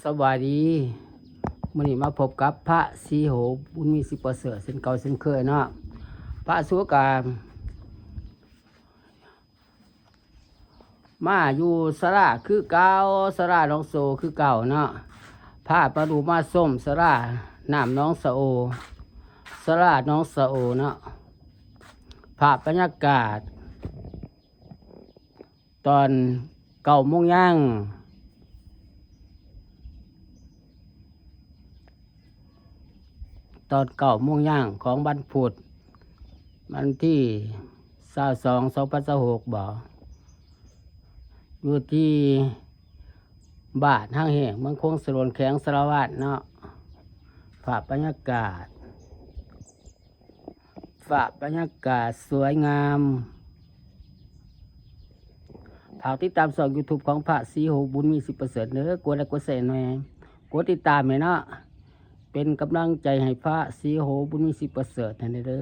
ສະບາຍດີ ມື້ນີ້ມາພົບກັບພະສີໂຫ ບຸນມີ ສິບປະເສີດ ເຊັ່ນເກົ່າເຊັ່ນເຄີຍເນາະ. ພະສຸກາ ມາຢູ່ສາລາຄືເກົ່າ, ສາລາໜອງສະໂອຄືເກົ່າເນາະ. ພາມາດູມາຊົມສາລານ້ຳໜອງສະໂອ, ສາລາໜອງສະໂອເນາະ. ພາບບັນຍາກາດຕອນເກົ້າໂມງຍ່າງ, ຕອນເກົ້າໂມງຍ່າງຂອງວັນພຸດ ວັນທີຊາວສອງ ສອງພັນຊາວຫົກ ບໍ ຢູ່ທີ່ບ້ານຮັງແຮງ ເມືອງຄົງສະຫຼວນ ແຂວງສາລະວັນເນາະ. ພາບບັນຍາກາດ ພາບບັນຍາກາດສວຍງາມ. ຝາກຕິດຕາມຊ່ອງຢູທູບຂອງພະສີໂຫ ບຸນມີ ສິບປະເສີດ ເດີ. ກົດໄລກ໌ ກົດແຊແດ່, ກົດຕິດຕາມໃຫ້ເນາະ, ເປັນກຳລັງໃຈໃຫ້ພະສີໂຫ ບຸນມີ ສິບປະເສີດ ໃຫ້ແດ່ເດີ.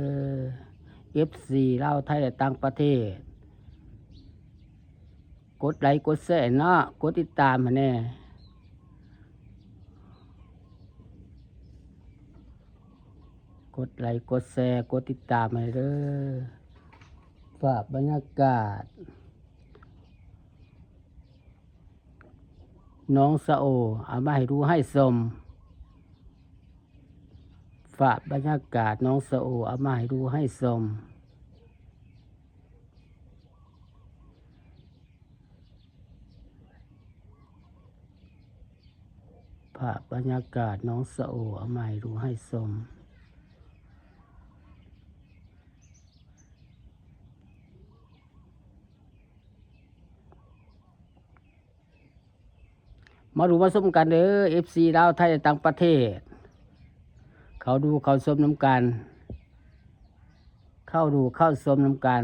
ເອັຟຊີ ລາວ ໄທ ແລະ ຕ່າງປະເທດ ກົດໄລກ໌ ກົດແຊເນາະ, ກົດຕິດຕາມໃຫ້ແດ່. ກົດໄລກ໌ ກົດແຊ, ກົດຕິດຕາມໃຫ້ເດີ. ພາບບັນຍາກາດໜອງສະໂອ ເອົາມາໃຫ້ດູໃຫ້ຊົມ. ພາບບັນຍາກາດໜອງສະໂອ ເອົາມາໃຫ້ດູໃຫ້ຊົມ. ພາບບັນຍາກາດໜອງສະໂອ ເອົາມາໃຫ້ດູໃຫ້ຊົມ. ມາດູມາຊົມກັນເດີ ເອັຟຊີ ລາວ ໄທ ແລະ ຕ່າງປະເທດ, ເຂົ້າດູເຂົ້າຊົມນຳກັນ, ເຂົ້າດູເຂົ້າຊົມນຳກັນ.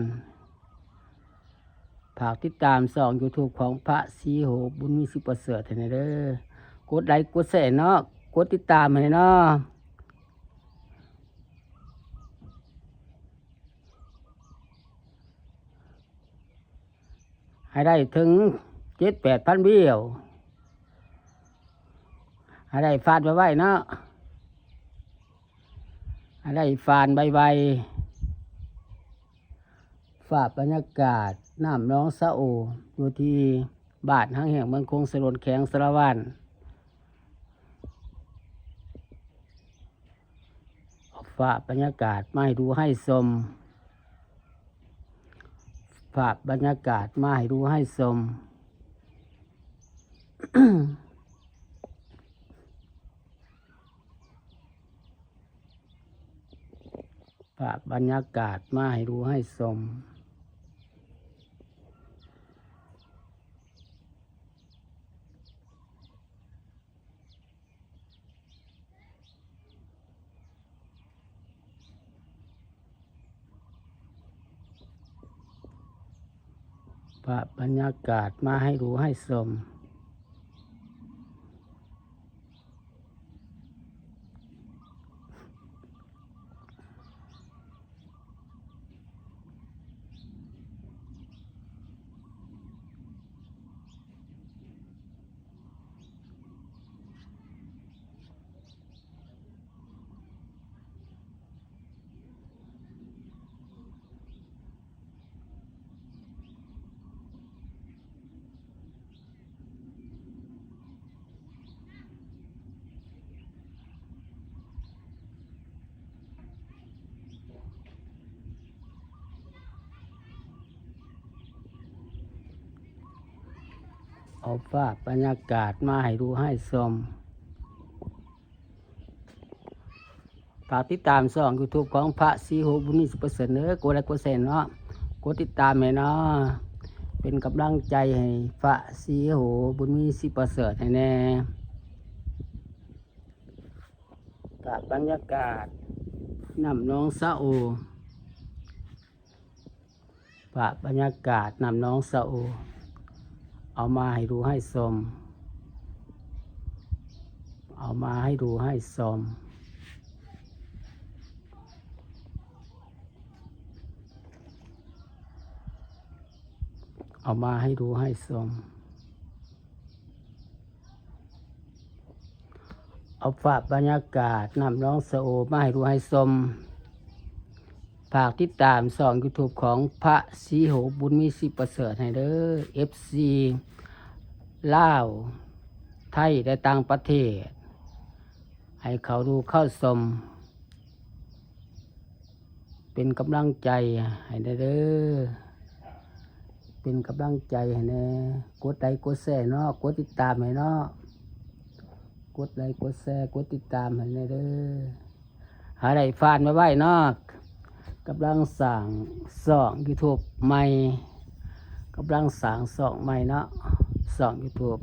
ຝາກຕິດຕາມຊ່ອງຢູທູບຂອງພະສີໂຫ ບຸນມີ ສິບປະເສີດ ໃຫ້ແດ່ເດີ. ກົດໄລກ໌ ກົດແຊເນາະ, ກົດຕິດຕາມໃຫ້ເນາະ. ໃຫ້ໄດ້ເຖິງເຈັດແປດພັນວິວ, ໃຫ້ໄດ້ຟາດໄວໆເນາະ, ໃຫ້ໄດ້ຟາດໄວໆ. ພາບບັນຍາກາດນ້ຳໜອງສະໂອ ຢູ່ທີ່ບ້ານຮັງແຮງ ເມືອງຄົງສະຫຼວນ ແຂວງສາລະວັນ. ພາບບັນຍາກາດມາໃຫ້ດູໃຫ້ຊົມ, ພາບບັນຍາກາດມາໃຫ້ດູໃຫ້ຊົມ, ພາບບັນຍາກາດມາໃຫ້ດູໃຫ້ຊົມ. ພາບບັນຍາກາດມາໃຫ້ດູໃຫ້ຊົມ. ເອົາພາບບັນຍາກາດມາໃຫ້ດູໃຫ້ຊົມ. ຝາກຕິດຕາມຊ່ອງຢູທູບຂອງພະສີໂຫ ບຸນມີ ສິບປະເສີດ ເດີ. ກົດໄລກ໌ ກົດແຊເນາະ, ກົດຕິດຕາມໃຫ້ເນາະ, ເປັນກຳລັງໃຈໃຫ້ພະສີໂຫ ບຸນມີ ສິບປະເສີດ ໃຫ້ແດ່. ພາບບັນຍາກາດນ້ຳໜອງສະໂອ. ພາບບັນຍາກາດນ້ຳໜອງສະໂອ ເອົາມາໃຫ້ດູໃຫ້ຊົມ, ເອົາມາໃຫ້ດູໃຫ້ຊົມ, ເອົາມາໃຫ້ດູໃຫ້ຊົມ. ເອົາພາບບັນຍາກາດນ້ຳໜອງສະໂອມາໃຫ້ດູໃຫ້ຊົມ. ຝາກຕິດຕາມຊ່ອງຢູທູບຂອງພະສີໂຫ ບຸນມີ ສີປະເສີດ ໃຫ້ເດີ ເອັຟຊີ ລາວ ໄທ ແລະ ຕ່າງປະເທດ ໃຫ້ເຂົ້າດູເຂົ້າຊົມ ເປັນກຳລັງໃຈໃຫ້ແດ່ເດີ ເປັນກຳລັງໃຈໃຫ້ແດ່ ກົດໄລກົດແຊເນາະ ກົດຕິດຕາມໃຫ້ເນາະ ກົດໄລກົດແຊ ກົດຕິດຕາມໃຫ້ແດ່ເດີ ໃຫ້ໄດ້ຟານໄວໆເນາະ ກຳລັງສ້າງຊ່ອງຢູທູບໃໝ່ ກຳລັງສ້າງຊ່ອງໃໝ່ເນາະ ຊ່ອງຢູທູບ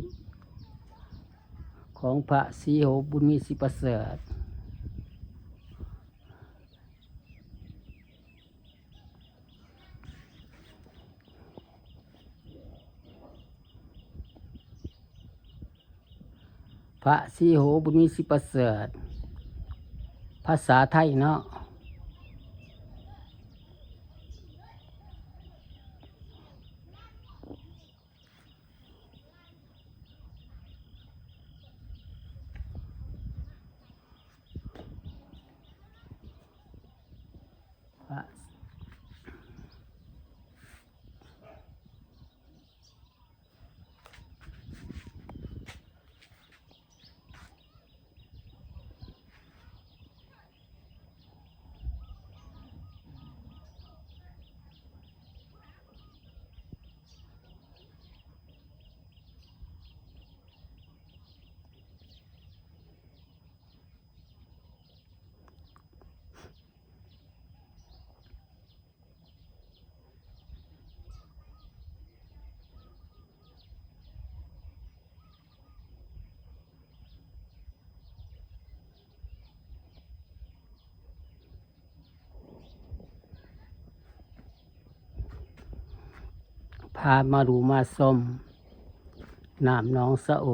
ຂອງພະສີໂຫ ບຸນມີ ສີປະເສີດ. ພະສີໂຫ ບຸນມີ ສີປະເສີດ ພາສາໄທເນາະ. ພາມາດູມາຊົມນ້ຳໜອງສະໂອ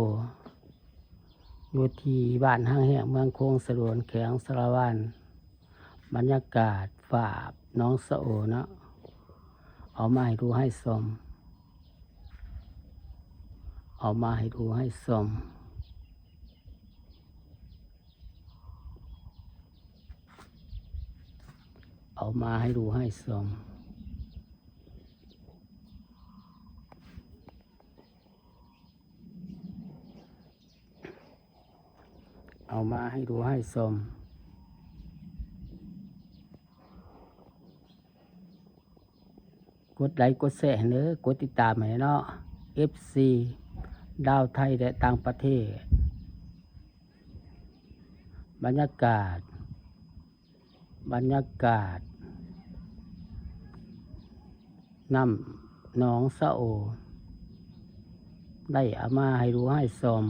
ຢູ່ທີ່ບ້ານຫາງແຮງ ເມືອງໂຂງສະຫຼວນ ແຂວງສາລະວັນ. ບັນຍາກາດຟາບໜອງສະໂອເນາະ ເອົາມາໃຫ້ດູໃຫ້ຊົມ ເອົາມາໃຫ້ດູໃຫ້ຊົມ ເອົາມາໃຫ້ດູໃຫ້ຊົມ. ເອົາມາໃຫ້ດູໃຫ້ຊົມ ກົດໄລກົດແຊໃຫ້ເດີ ກົດຕິດຕາມໃຫ້ເນາະ ເອັຟຊີ ລາວ ໄທ ແລະ ຕ່າງປະເທດ. ບັນຍາກາດ ບັນຍາກາດນ້ຳໜອງສະໂອ ໄດ້ເອົາມາໃຫ້ດູໃຫ້ຊົມ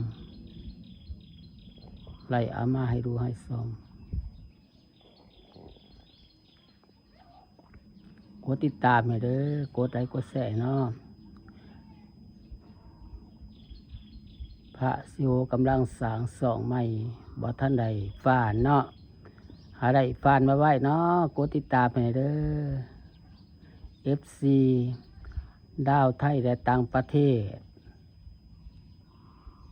ໄດ້ເອົາມາໃຫ້ດູໃຫ້ຊົມ. ກົດຕິດຕາມໃຫ້ເດີ ກົດໄລກົດແຊເນາະ. ພະສີໂຫກຳລັງສ້າງຊ່ອງໃໝ່ ບໍ່ທັນໄດ້ຟານເນາະ ໃຫ້ໄດ້ຟານໄວໆເນາະ ກົດຕິດຕາມໃຫ້ເດີ ເອັຟຊີ ລາວ ໄທ ແລະ ຕ່າງປະເທດ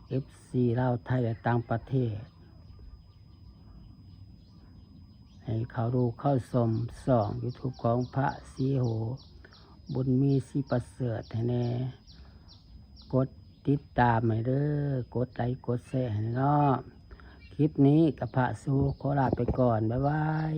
ເອັຟຊີ ລາວ ໄທ ແລະ ຕ່າງປະເທດ ໃຫ້ເຂົ້າດູເຂົ້າຊົມຊ່ອງຢູທູບຂອງພະສີໂຫ ບຸນມີ ສີປະເສີດ ໃຫ້ແດ່ ກົດຕິດຕາມໃຫ້ເດີ ກົດໄລກົດແຊໃຫ້ເນາະ. ຄລິບນີ້ກັບພະສີໂຫຂໍລາໄປກ່ອນ ບາຍບາຍ.